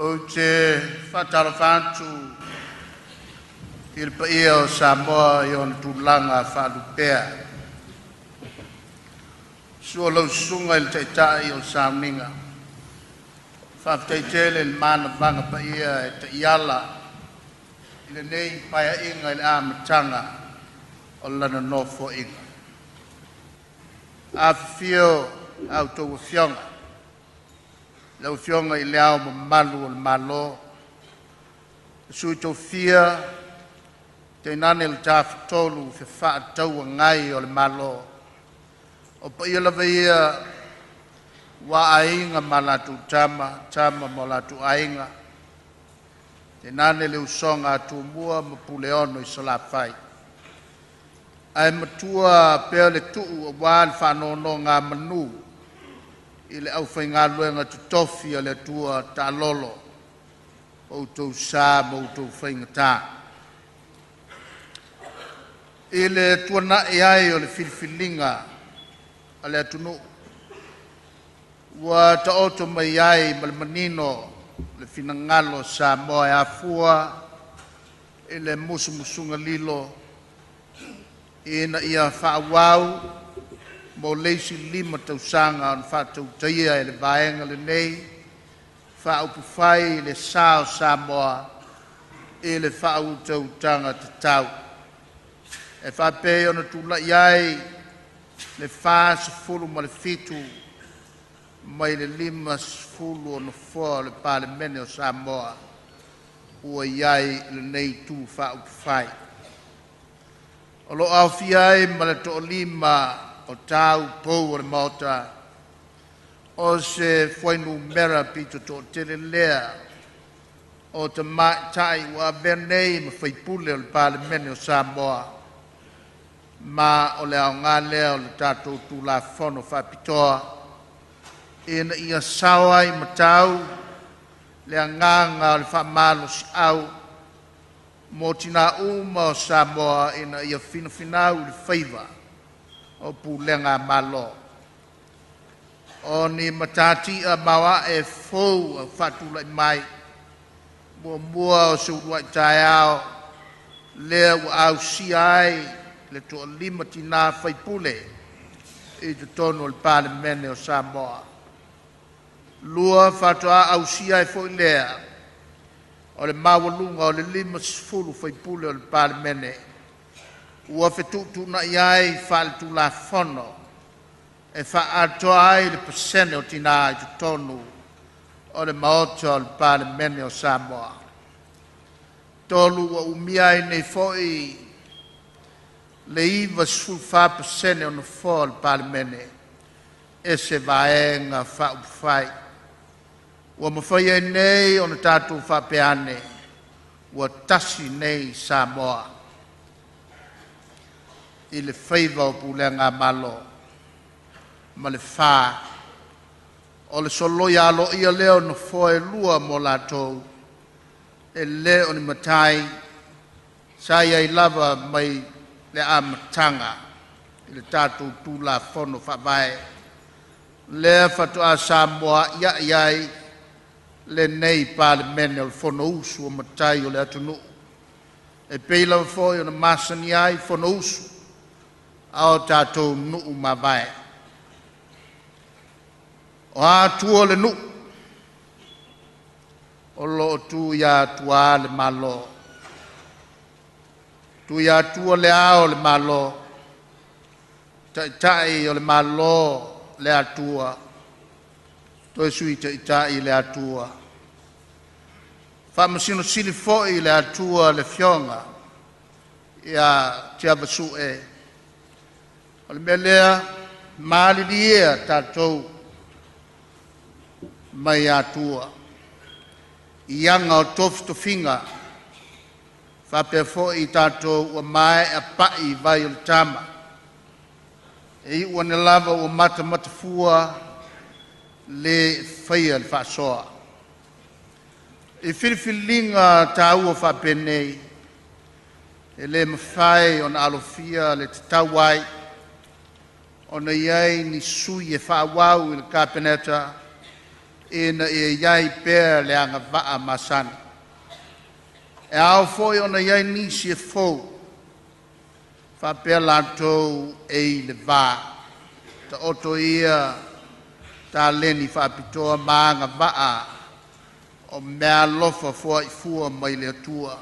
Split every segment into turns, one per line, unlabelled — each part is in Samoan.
Ou te faatalofa atu i le paia o Samoa i ona tulaga faalupea, susu lau Susuga i le Taitai o le Sauniga, faafetai tele le manavaga paia e taiala i lenei Paeaiga i le amataga o lana Nofoaiga. Afifio a outou Afioga, lau Afioga i Le Ao Mamalu o le Malo, le Sui Tofia tainane le Tafatolu Fefaatauagai o le Malo. O paia lava ia aua Aiga ma latou Tama, Tama ma o latou Aiga, tainane le usoga a Tumua ma Puleono i Salafai, ae matua pea le tuu aua le faanonogamanu i le aufaigaluega totofi a le Atua. Taalolo lo outou sa ma outou faigata. I le tuanai ai o le filifiliga a le atunuu ua taoto mai ai ma le manino le finagalo o Samoa e afua i le musumusuga lilo ina ia faaauau mo le isi 5 tausaga ona faatautaia e le Vaega lenei Faaupufai le sa o Samoa i le faautautaga tatau e faapei ona tulai ai le 47 mai le 50 o Nofoa o le Palemene o Samoa ua i ai lenei Itu Faaupufai. O lo o aofia ai ma le toalima o taupou o le Maota, o se fuainumera pito toatele lea o tamaitai ua avea nei ma faipule o le Palemene o Samoa, ma o le aoga lea o le tatou Tulafono Faapitoa ina ia sao ai i matau le agaga o le faamalosiau mo tina uma o Samoa ina ia finafinau i le faiva o pulega a Malo. O ni matatia maoae fou ua faatulai mai, muamua o se uluai taeao lea ua ausia ai le toalima tina faipule i totonu o le Palemene o Samoa. Lua, faatoa ausia ai foi lea o le maualuga o le 50 faipule o le Palemene ua fetuutuunai ai faale-Tulafono e faaatoa ai le pasene o tina i totonu o le Maota o le Palemene o Samoa. Tolu, ua umia ai nei foi le 94% o Nofoa o le Palemene e se Vaega Faaupufai. Ua mafai ai nei ona tatou faapea ane, ua tasi nei Samoa i le faiva o pulega a Malo. Ma le fa, o le soloia aloaia lea o nofoa e lua mo latou e le o ni matai sa i ai lava mai le amataga i le tatou Tulafono Faavae, lea faatoa samoa'i ai lenei Palemene o le Fonousu a matai o le atunuu, e pei lava foi ona masani ai Fonousu a o tatou nuu mavae. O a tua o le nuu, o lo o tu i Atua le Malo, tu i Atua le Ao o le Malo, Taitai o le Malo le Atua, toe Sui Taitai le Atua, Faamasino Sili foi le Atua le Afioga ia Tiavasue. O le mea lea, malilie e tatou mai Atua i aga o tofitofiga faapea foi i tatou ua maea pa'i i vai o le tama, e iu ane lava ua matamatafua le faia le faasoa. I filifiliga taua faapenei, e le mafai ona alofia le tatau ai ona i ai ni sui e faaauau i le Kapeneta ina ia i ai pea le agavaa masani. E ao foi ona i ai nisi e fou faapea latou e i le va. Taoto ia taleni faapitoa ma agavaa o meaalofa foai fua mai le Atua.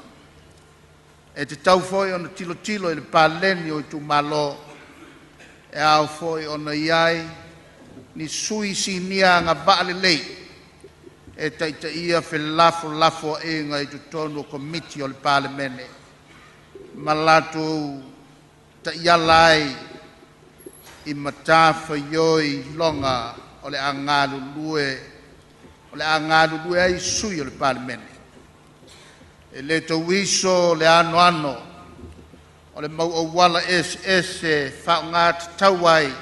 E tatau foi ona tilotilo i le paleni o itumalo. E ao foi ona i ai ni sui sinia agavaa lelei e taitaiina felafolafoaiga i totonu o Komiti a le Palemene ma latou taiala ai i matafaioi iloga o le a galulue ai sui o le Palemene. E le tauiso le anoano o le mau auala eseese e faaaoga tatau ai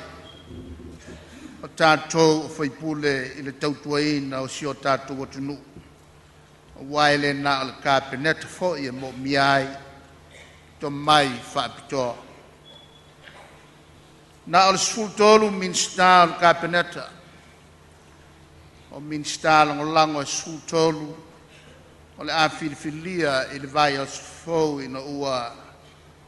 o tatou o faipule i le tautuaina o si o tatou atunuu, aua e le na o le Kapeneta foi e moomia ai tomai faapitoa. Na o le 13 Minisita o le Kapeneta, o Minisita Lagolago e 13 o le a filifilia i le vaiaso fou ina ua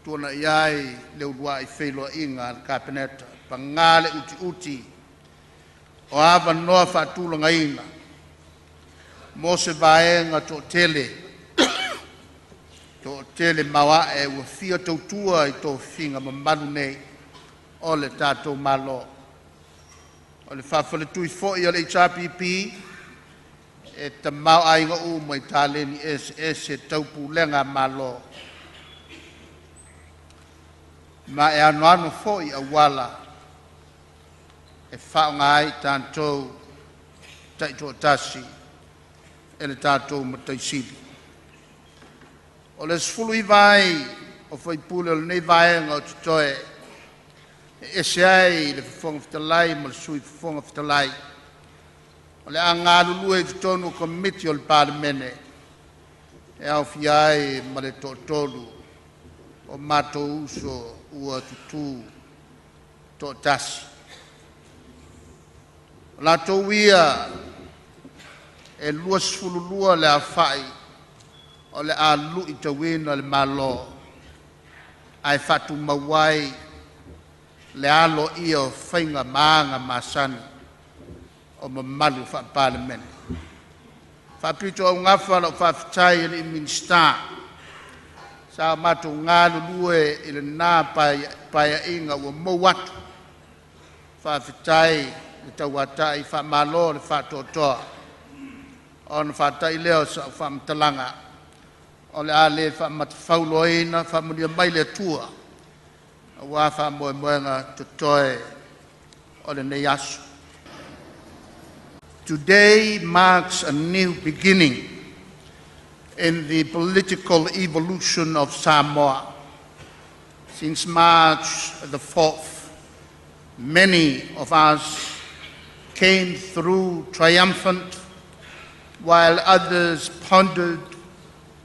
tuanai ai le uluai feiloaiga a le Kapeneta. Paga le utiuti o avanoa faatulagaina mo se vaega toatele, toatele maoae ua fia tautua i tofiga mamalu nei o le tatou Malo. O le faafaletui foi o le HRPP, e tamaoaiga uma i taleni eseese tau pulega a Malo, ma e anoano foi auala e faaaoga ai tatou taitoatasi e le tatou Matai Sili. O le 19 ai o faipule o lenei Vaega o totoe, e ese ai le Fofoga Fetalai ma le Sui Fofoga Fetalai, o le a galulue i totonu o Komiti a le Palemene e aofia ai ma le toatolu o matou uso ua tutu toatasi. O latou ia e 22 le aofai o le a luitauina le Malo ae faatumau ai le aloaia o faiga ma aga masani o mamalu faa-Palemene. E faapitoaugafa lau faafetai i alii Minisita sa o matou galulue i lena Paeaiga ua mou atu, faafetai le tauatai, faamalo le faatoatoa. Ona faatai lea o sau faamatalaga o le a le faamatafauloaina, faamanuia mai le Atua aua faamoemoega totoe o lenei aso. Today marks a new beginning in the political evolution of Samoa. Since March the 4th, many of us came through triumphant, while others pondered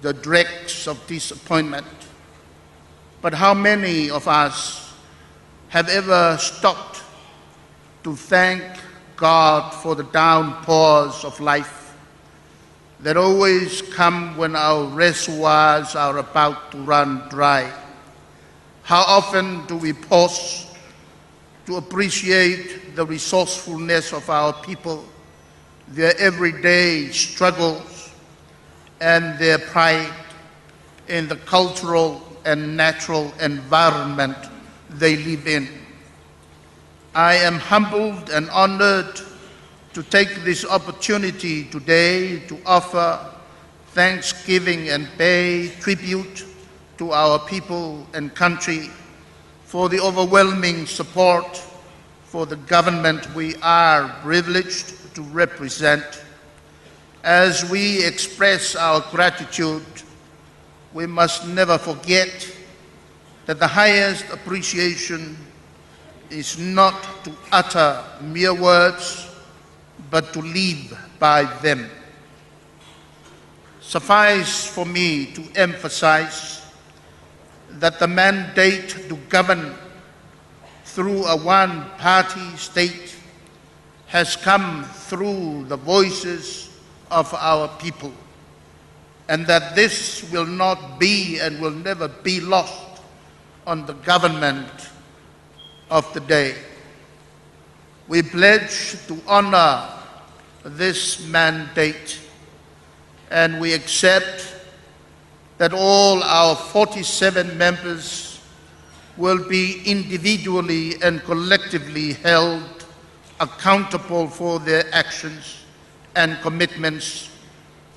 the dregs of disappointment. But how many of us have ever stopped to thank God for the downpours of life that always come when our reservoirs are about to run dry? How often do we pause to appreciate the resourcefulness of our people, their everyday struggles, and their pride in the cultural and natural environment they live in? I am humbled and honored to take this opportunity today to offer thanksgiving and pay tribute to our people and country for the overwhelming support for the Government we are privileged to represent. As we express our gratitude, we must never forget that the highest appreciation is not to utter mere words, but to live by them. Suffice for me to emphasize that the mandate to govern through a one-party state has come through the voices of our people, and that this will not be and will never be lost on the government of the day. We pledge to honor this mandate and we accept that all our 47 members will be individually and collectively held accountable for their actions and commitments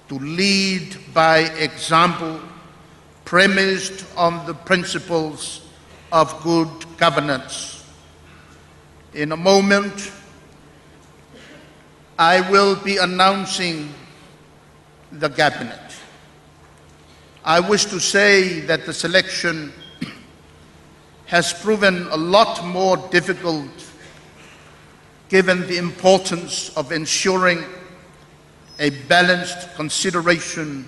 to lead by example, premised on the principles of good governance. In a moment, I will be announcing the Cabinet. I wish to say that the selection has proven a lot more difficult given the importance of ensuring a balanced consideration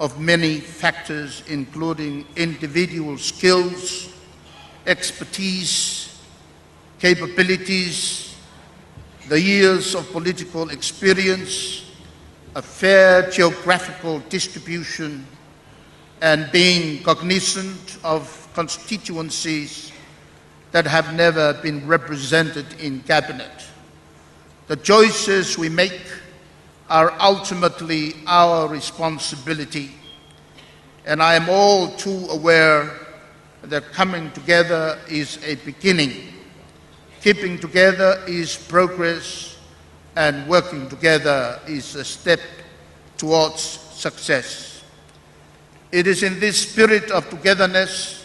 of many factors including individual skills, expertise, capabilities, the years of political experience, a fair geographical distribution and being cognisant of constituencies that have never been represented in Cabinet. The choices we make are ultimately our responsibility and I am all too aware that coming together is a beginning, keeping together is progress and working together is a step towards success. It is in this spirit of togetherness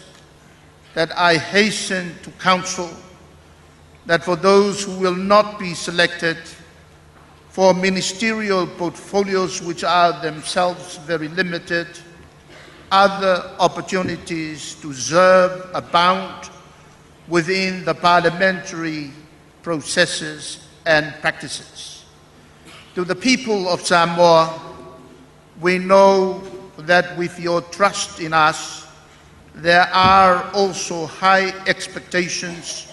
that I hasten to counsel that for those who will not be selected for ministerial portfolios which are themselves very limited, other opportunities to serve abound within the parliamentary processes and practices. To the people of Samoa, we know that with your trust in us, there are also high expectations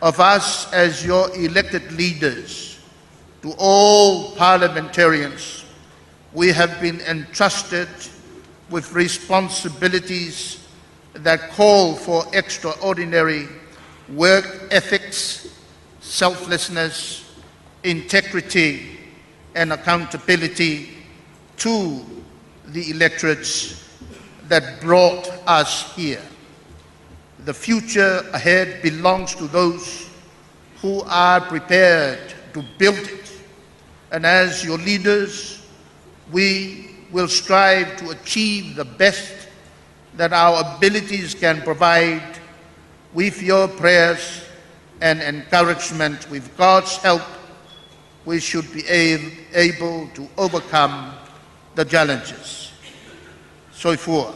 of us as your elected leaders. To all parliamentarians, we have been entrusted with responsibilities that call for extraordinary work ethics, selflessness, integrity and accountability to the electorates that brought us here. The future ahead belongs to those who are prepared to build it. And as your leaders, we will strive to achieve the best that our abilities can provide with your prayers and encouragement. With God's help, we should be able to overcome the challenges. Soifua.